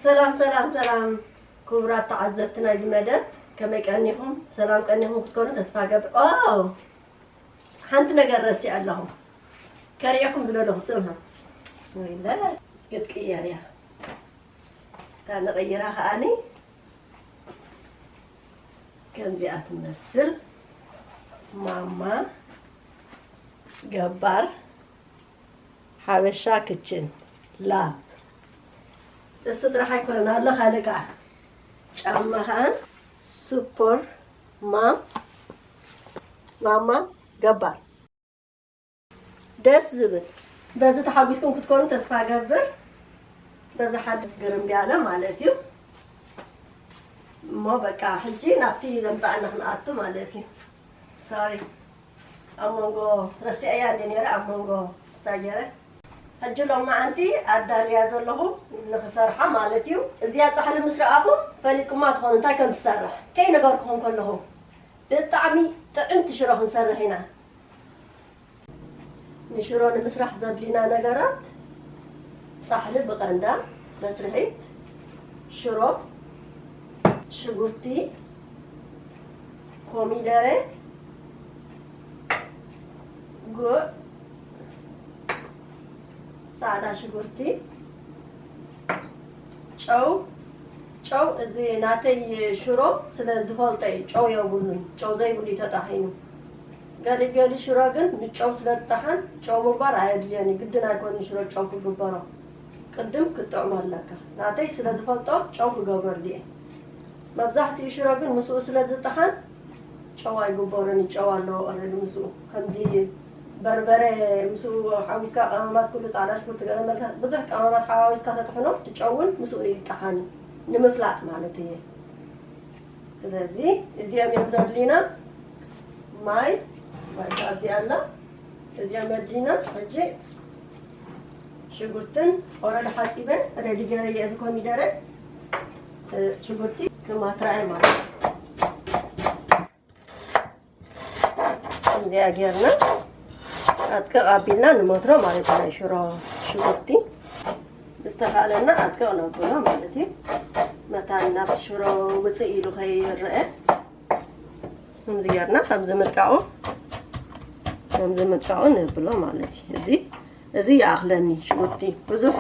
ሰላም ሰላም ሰላም፣ ክቡራት ተዓዘብቲ ናይዚ መደብ፣ ከመይ ቀኒኹም? ሰላም ቀኒኹም ክትኮኑ ተስፋ ገብር። ኦ፣ ሓንቲ ነገር ረሲዐ ኣለኹ፣ ከርእየኩም ዝደለኹ ጽንሃ። ወይለ፣ ክትቅየር እያ። እታ ንቕይራ ከኣኒ ከምዚኣ ትመስል ማማ ገባር ሓበሻ ክችን ላብ። እሱ ጥራሕ ኣይኮነን ኣሎ፣ ካልእ ከዓ ጫማ ከዓ ሱፐር ማም ማማ ገባር። ደስ ዝብል። በዚ ተሓጒስኩም ክትኮኑ ተስፋ ገብር። በዚ ሓድሽ ግርምብያለ ማለት እዩ። እሞ በቃ ሕጂ ናብቲ ዘምጻእና ክንኣቱ ማለት እዩ። ሶሪ፣ ኣብ መንጎ ረሲዐያ እንደ ነይረ ኣብ መንጎ ስታጀረ። ሕጂ ሎማዓንቲ ኣዳልያ ዘለኹ ንኽሰርሓ ማለት እዩ። እዚኣ ጻሕሊ ምስ ረኣኹም ፈሊጥኩማ ትኾኑ እንታይ ከም ትሰርሕ። ከይነገርኩኹም ከለኹ ብጣዕሚ ጥዕምቲ ሽሮ ክንሰርሕ ኢና። ንሽሮ ንምስራሕ ዘድልዩና ነገራት፣ ጻሕሊ ብቐንዳ፣ መስርሒት፣ ሽሮ፣ ሽጉርቲ፣ ኮሚደረ፣ ጉዕ፣ ጻዕዳ ሽጉርቲ፣ ጨው፣ ጨው እዚ ናተይ ሽሮ ስለ ዝፈልጦ እዩ፣ ጨው የብሉን፣ ጨው ዘይብሉ እዩ ተጣሒኑ። ገሊ ገሊ ሽሮ ግን ንጨው ስለ ዝጠሓን ጨው ምግባር ኣየድልዮን እዩ፣ ግድን ኣይኮንን ሽሮ ጨው ክግበሮ። ቅድም ክትጥዕሞ ኣለካ። ናተይ ስለ ዝፈልጦ ጨው ክገብረሉ እየ። መብዛሕትኡ ሽሮ ግን ምስኡ ስለ ዝጠሓን ጨው ኣይግበሮን እዩ፣ ጨው ኣለዎ ኦረዲ ምስኡ። ከምዚ በርበረ ምስኡ ሓዊስካ ቀመማት ኩሉ ጻዕዳ ሽጉርቲ ገለ መልካ ብዙሕ ቀመማት ሓዋዊስካ ተጥሕኖ እቲ ጨው እውን ምስኡ ይጠሓን እዩ፣ ንምፍላጥ ማለት እየ። ስለዚ እዚኦም እዮም ዘድልዩና። ማይ፣ ማይ ኣብዚ ኣላ። እዚኦም ኣድሊና ሕጂ ሽጉርትን ኦረዲ ሓጺበ ሬዲ ገይረየ እዚ ኮሚደረ፣ እ፣ ሽጉርቲ ክማትራ እየ ማለት እዩ። እዚኣ ጌርና ኣጥቅቕ ኣቢልና ንመትሮ ማለት እዩ። ናይ ሽሮ ሽጉርቲ ዝተኻእለና ኣጥቅቕ ነብሎ ማለት እዩ። መታን ናብ ሽሮ ውፅእ ኢሉ ከይረአ ከምዚ ጌርና ከምዚ ምጥቃቑ፣ ከምዚ ምጥቃቑ ነብሎ ማለት እዩ። እዚ፣ እዚ ይኣኽለኒ ሽጉርቲ ብዙሕ፣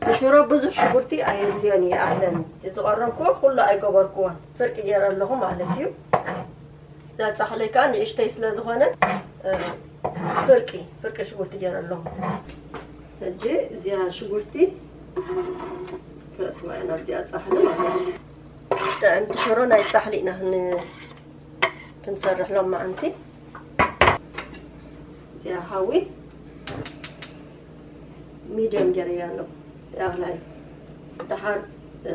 ንሽሮ ብዙሕ ሽጉርቲ ኣየድልዮን እዩ፣ ይኣኽለኒ። እቲ ዝቐረብኩዎ ኩሉ ኣይገበርኩዎን፣ ፍርቂ ገይረ ኣለኹ ማለት እዩ። እዛ ጻሕለይ ከኣ ንእሽተይ ስለ ዝኾነ፣ እ፣ ፍርቂ፣ ፍርቂ ሽጉርቲ ገይረ ኣለኹ። ሕጂ እዚኣ ሽጉርቲ ከእትዋ ኢና ኣብዚኣ ጻሕሊ ማለት እዩ። ጥዕምቲ ሽሮ ናይ ጻሕሊ ኢና ክን-፣ ክንሰርሕ ሎማዓንቲ። እዚኣ ሓዊ ሚድየም ገይረያ ኣለኹ። ያኽላይ ደሓር፣ እ፣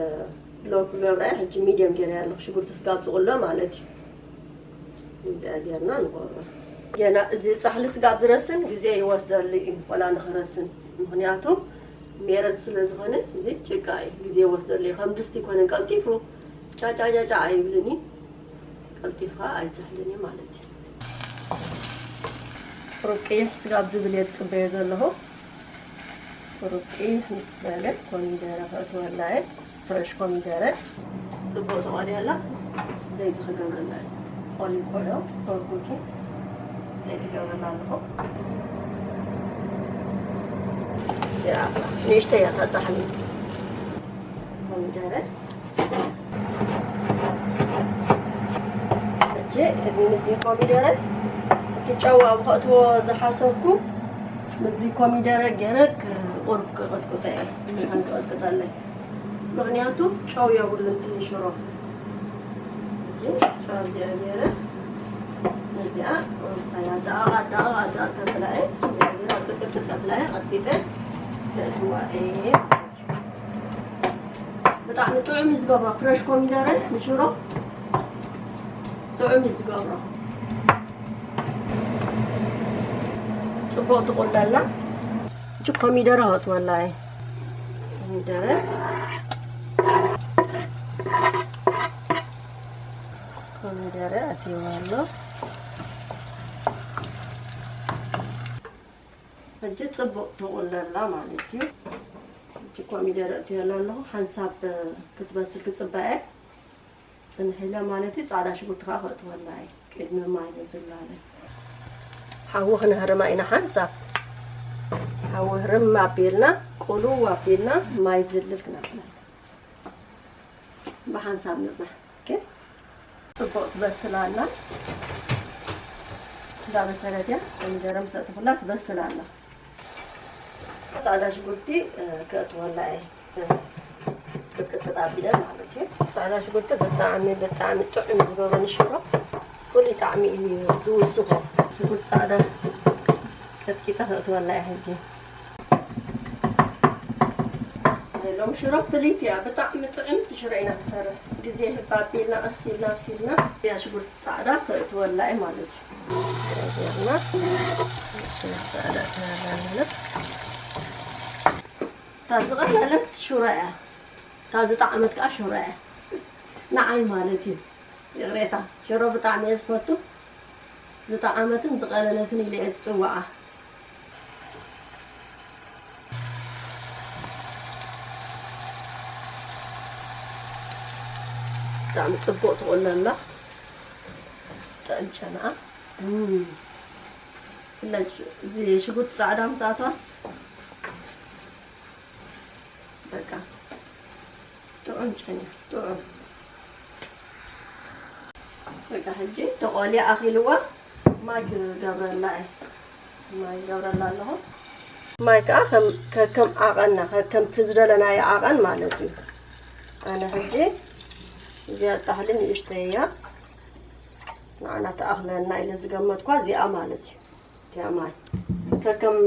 ሎው ክገብራ እየ። ሕጂ ሚድየም ገይረያ ኣለኹ። ሽጉርቲ ስጋብ ዝቑሎ ማለት እዩ። እንዳ ጌርና ንቆርሮ። ገና እዚ ጻሕሊ ስጋብ ዝረስን ግዜ ይወስደሉ እዩ፣ ወላ ንኽረስን። ምኽንያቱ ሜረት ስለ ዝኾነ እዚ ጭቃ እዩ፣ ግዜ ይወስደሉ እዩ። ከም ድስቲ ይኮነን ቀልጢፉ ጫጫጫጫ ኣይብልን እዩ፣ ቀልጢፉ ከዓ ኣይዝሕልን እዩ ማለት እዩ። ቁሩብ ቅይሕ ስጋብ ዝብል እየ ዝጽበዮ ዘለኹ። ቁሩብ ቅይሕ ምስ በለ ኮሚደረ ከእትወላ እየ። ፍረሽ ኮሚደረ ጽቡቕ ተቐልያ ኣላ። ዘይቲ ክገብረላ እየ። ኦሊቭ ኦይል፣ ኦር ኩኪ ዘይቲ ገብረላ ኣለኹ። እዚኣ ንእሽተይ እያ እታ ጻሕሊ ኮሚደረ። ሕጂ ምስዚ ኮሚደረ እቲ ጨው ኣብ ከእትዎ ዝሓሰብኩ ምስዚ ኮሚደረ ገይረ ቁሩብ ክቕጥቅጦ እየ። መታን ክቕጥቅጠለይ። ምኽንያቱ ጨው የብሉን እቲ ሽሮ። ሕጂ ጨው እዚኣ ገይረ ነዚኣ ሮስታ እያ። ደቓቕ ደቓቕ ደቓቕ ከብላ እየ። እዚኣ ገይረ ቅጥቅጥ ከብላ እየ። ቀጥቂጠ ከእትዋ እየ። ብጣዕሚ ጥዑም እዩ ዝገብሮ ፍረሽ ኮሚደረ ንሽሮ። ጥዑም እዩ ዝገብሮ። ጽቡቕ ትቑለላ። እቺ ኮሚደረ ከእትወላ እየ። ኮሚደረ፣ ኮሚደረ ኣትየዋለሁ። ሕጂ ጽቡቕ ትቑለላ ማለት እዩ። ኮሚደረ እእትየላ ኣለኹ። ሓንሳብ ክትበስል ክጽበ እየ። ጽንሕ ኢለ ማለት እዩ። ጻዕዳ ሽጉርቲ ከኣ ከእትወላ እየ። ቅድሚ ማይ ምዝላለ። ሓዊ ክነህርማ ኢና ሓንሳብ። ሓዊ ህርም ኣቢልና፣ ቁልው ኣቢልና፣ ማይ ዝልል ክነፍላ። ብሓንሳብ ንጽናሕ። ኦኬ። ጽቡቕ ትበስል ኣላ። እንዳበሰለት እያ። ኮሚደረ ምስ ኣእተኹላ ትበስል ኣላ። ጻዕዳ ሽጉርቲ፣ እ፣ ከእትወላ እየ። እ፣ ቅጥቅጥ ኣቢለ ማለት እዩ። ጻዕዳ ሽጉርቲ ብጣዕሚ፣ ብጣዕሚ ጥዑም ዝገብሮ ንሽሮ። ፍሉይ ጣዕሚ እዩ ዝውስኾ። ሽጉርቲ ጻዕዳ ቀጥቂጠ ከእትወላ እየ ሕጂ። ሎም ሽሮ ፍልይቲ እያ። ብጣዕሚ ጥዕምቲ ሽሮ ኢና ክንሰርሕ። ግዜ ህብ ኣቢልና፣ ቀስ ኢልና፣ ኣብሲልና፣ እያ ሽጉርቲ ጻዕዳ ከእትወላ እየ ማለት እዩ። ጌርና፣ ሽጉርቲ ጻዕዳ ትበላ ኣለና። እታ ዝቐለለት ሽሮ እያ። እታ ዝጠዓመት ከኣ ሽሮ እያ። ንዓይ ማለት እዩ። ይቕሬታ፣ ሽሮ ብጣዕሚ እየ ዝፈቱ። ዝጠዓመትን ዝቐለለትን ኢለ እየ ዝጽውዓ። ብጣዕሚ ጽቡቕ ትቑሎ ኣላ። ጥዕም ጨናኣ። እም። ብፍላይ እዚ ሽጉርቲ ጻዕዳ ምስ ኣትዋስ በቃ ጥዑም ጨና፣ ጥዑም። በቃ ሕጂ ተቖልያ ኣኺልዋ ማይ ክገብረላ እየ። ማይ ይገብረላ ኣለኹ። ማይ ከኣ ከም፣ ከከም ዓቐንና፣ ከከምቲ ዝደለናዮ ዓቐን ማለት እዩ። ኣነ ሕጂ እዚኣ ጻሕሊ ንእሽተይ እያ። ንዓና ትኣኽለና ኢለ ዝገመትኳ እዚኣ ማለት እዩ። እዚኣ ማይ ከከም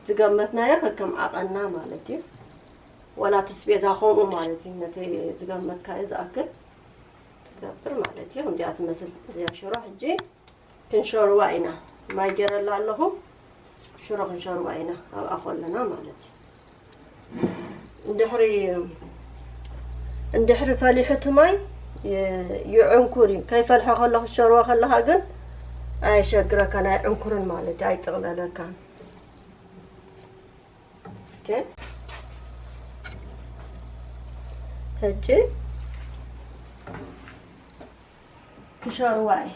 ዝገመትናዮ ከከም ዓቐንና ማለት እዩ። ዋላ እቲ ስቤዛ ከምኡ ማለት እዩ። ነቲ ዝገመትካዮ ዝኣክል ትገብር ማለት እዩ። ከምዚኣ ትመስል እዚኣ ሽሮ ሕጂ ክንሸርዋ ኢና። ማይ ገይረላ ኣለኹ። ሽሮ ክንሸርዋ ኢና ኣብኣ ከለና ማለት እዩ። እንድሕሪ፣ እንድሕሪ ፈሊሑ እቲ ማይ ይ-፣ ይዕንኩር እዩ። ከይፈልሐ ከሎ ክትሸርዋ ከለኻ ግን ኣየሸግረካን፣ ኣይዕንኩርን ማለት እዩ፣ ኣይጥቕለለካን። ኦኬ። ሕጂ ክሸርዋ እዩ።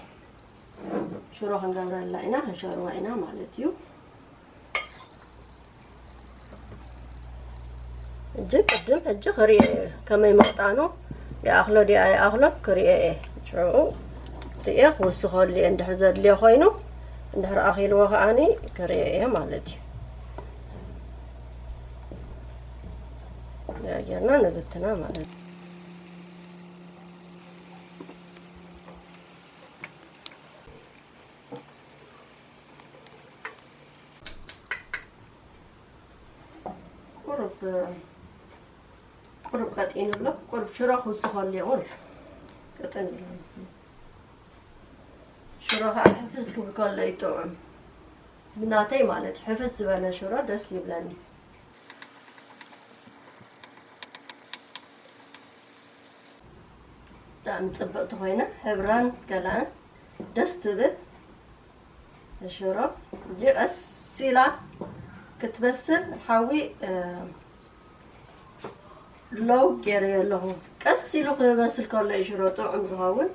ሽሮ ክንገብረላ ኢና፣ ክንሸርዋ ኢና ማለት እዩ። ሕጂ ቅድም ሕጂ ክሪኦ እየ ከመይ ምቕጣኑ፣ ይኣኽሎ ድዩ ኣይኣኽሎ ክሪኦ እየ። ሽዑ ሪኤ ክውስኸሉ እየ፣ እንድሕር ዘድልዮ ኮይኑ፣ እንድሕር ኣኺልዎ ከኣኒ ክሪኦ እየ ማለት እዩ። ያ ጌርና ንብትና ማለት እዩ። ቁሩብ፣ ቁሩብ ቀጢን ኣሎ። ቁሩብ ሽሮ ክውስኸሉ እየ። ቁሩብ ቀጢን ኣሎ መስለኒ። ሽሮ ከዓ ሕፍስ ክብል ከሎ እዩ ጥዑም። ብናተይ ማለት እዩ። ሕፍስ ዝበለ ሽሮ ደስ ይብለኒ። ብጣዕሚ ጽብቕቲ ኮይና፣ ሕብራን ገላን ደስ ትብል ሽሮ። እንጂ ቀስ ኢላ ክትበስል ሓዊ፣ እ፣ ሎው ገይረዮ ኣለኹ። ቀስ ኢሉ ክበስል ከሎ እዩ ሽሮ ጥዑም ዝኸውን።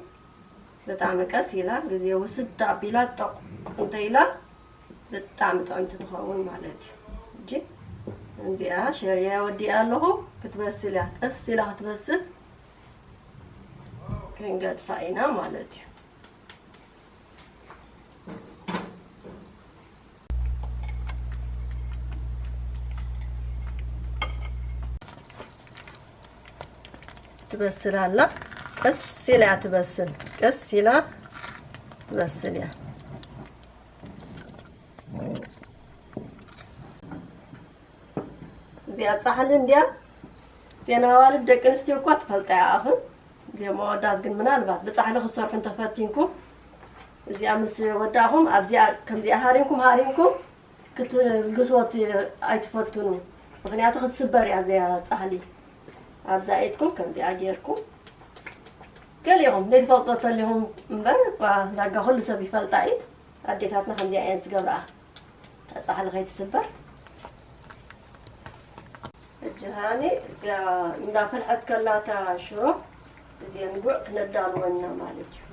ብጣዕሚ ቀስ ኢላ፣ ግዜ ውስድ ኣቢላ፣ ጠቕ እንተ ኢላ፣ ብጣዕሚ ጥዕምቲ ትኸውን ማለት እዩ። እንጂ እዚኣ ሸርያ ወዲኣ ኣለኹ። ክትበስል እያ። ቀስ ኢላ ክትበስል ክንገድፋ ኢና ማለት እዩ። ትበስል ኣላ። ቀስ ኢላ እያ ትበስል። ቀስ ኢላ ትበስል እያ። እዚኣ ጻሕሊ እንድያ። ዜና ኣዋልድ ደቂ ኣንስትዮ እኳ ትፈልጣ እያ ኣኽን። እዚኦም ኣወዳት ግን ምናልባት ብጻሕሊ ክትሰርሑ እንተፈቲንኩም፣ እዚኣ ምስ ወዳእኹም ኣብዚኣ ከምዚኣ ሃሪምኩም ሃሪምኩም ክትልግስዎ ት-፣ ኣይትፈትኑ። ምኽንያቱ ክትስበር እያ እዚኣ ጻሕሊ። ኣብዛ ኢድኩም ከምዚኣ ጌርኩም ገሊኹም ዘይትፈልጦ ተሊኹም እምበር እኳ ዳርጋ ኩሉ ሰብ ይፈልጣ እዩ። ኣዴታትና ከምዚኣ እየን ዝገብርኣ። እታ ጻሕሊ ከይትስበር። ሕጂ ሃኒ እዚኣ እንዳፈልሐት ከላታ ሽሮ እዚአን ጉዕ ክነዳልወና ማለት እዩ።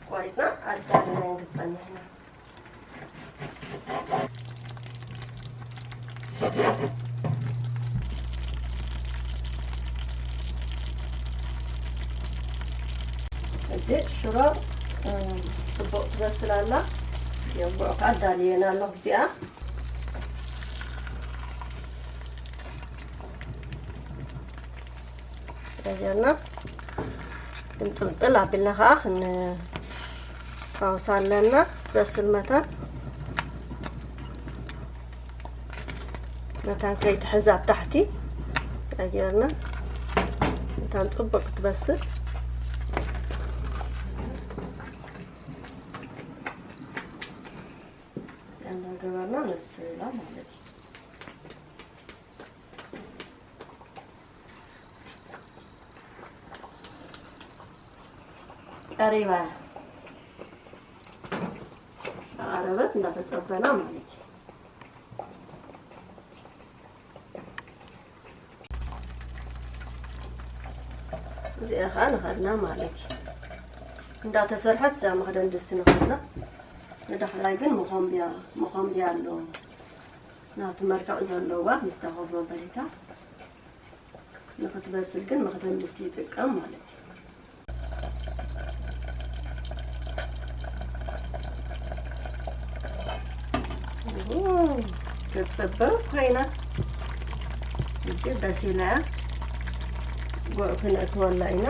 ቆሪጥና ኣዳልና ክንጸንሕና። ሕጂ ሽሮ፣ እም፣ ጽቡቕ ትበስል ኣላ። የጉዕ ከኣ ኣዳልየን ኣለኹ እዚኣ። ረጀና ክንጥልጥል ኣቢልና ከኣ ክንፋውሳ ኣለና። ትበስል መታን መታን ከይትሕዝ ኣብ ታሕቲ ረጀና መታን ጽቡቕ ክትበስል። እንዳገበርና ነብስላ ማለት እዩ። ቀሪባ ተቓረበት እንዳተጸበና ማለት እዩ። እዚኣ ኸዓ ንኸድና ማለት እዩ። እንዳተሰርሐት እዛ መኽደን ድስቲ ንኸድና። ንዳሕራይ ግን መኾምብያ፣ መኾምብያ ኣለዎ። ናብቲ መርክዕ ዘለዋ ምስታ ኮፍ መበሊታ ንኽትበስል ግን መኽደን ድስቲ ይጥቀም ማለት እዩ። ኦ፣ ክትጽብቕ ኮይና። እጅ በሲላ እያ። ጉዕ ክነእትወላ ኢና።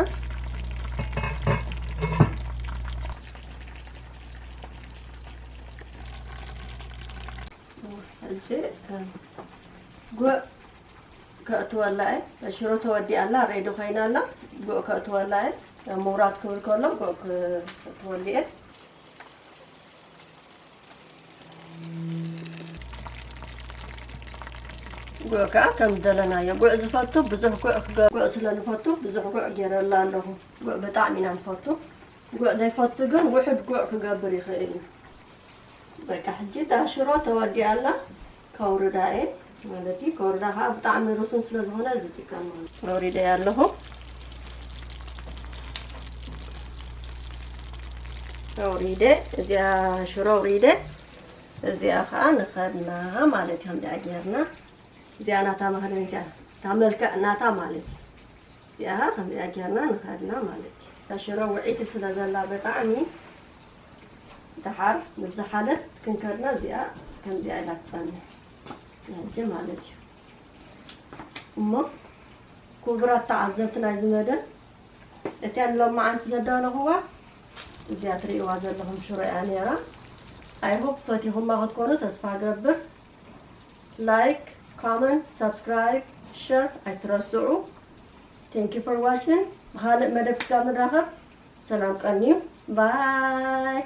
ሕጂ፣ እ፣ ጉዕ ከእትወላ እየ። ሽሮ ተወዲኣ ኣላ፣ ሬዲ ኮይና ኣላ። ጉዕ ከእትወላ እየ። ምውራድ ክብል ከሎ ጉዕ ከእትወሉ እየ። ጉዕ ከኣ ከም ዝደለናዮ። ጉዕ ዝፈቱ ብዙሕ ጉዕ ክገ-፣ ጉዕ ስለ ንፈቱ ብዙሕ ጉዕ ገይረላ ኣለኹ። ጉዕ ብጣዕሚ ኢና ንፈቱ። ጉዕ ዘይፈቱ ግን ውሑድ ጉዕ ክገብር ይኽእል እዩ። በቃ ሕጂ እታ ሽሮ ተወዲኣ ኣላ። ከውርዳ እየ ማለት እዩ። ከውርዳ ከዓ ብጣዕሚ ሩስን ስለ ዝኾነ ዝጥቀም ማለት እዩ። ኣውሪደ እየ ኣለኹ። ኣውሪደ፣ እዚኣ ሽሮ ኣውሪደ፣ እዚኣ ከዓ ንኸድና ማለት እዩ። ከምዚኣ ጌርና፣ እዚኣ ናታ መኽደኒት እያ፣ እታ መልክዕ ናታ ማለት እዩ። እዚኣ ከምዚኣ ጌርና ንኸድና ማለት እዩ። እታ ሽሮ ውዕይቲ ስለ ዘላ ብጣዕሚ ደሓር ምስ ዝሓለት ክንከድና እዚኣ ከምዚኣ ኢላ ትጸንሕ ሕጂ ማለት እዩ። እሞ ክቡራት ተዓዘብቲ ናይዚ መደብ፣ እተን ሎማዓንቲ ዘዳለኹዋ እዚኣ ትርእይዋ ዘለኹም ሽሮ እያ ነይራ። I hope ፈቲኹማ ክትኮኑ ተስፋ ገብር። ላይክ፣ ኮመንት፣ ሳብስክራይብ፣ ሸር ኣይትረስዑ። Thank you for watching። ብኻልእ መደብ ስጋብ ንራኸብ ሰላም ቀንዩ። ባይ።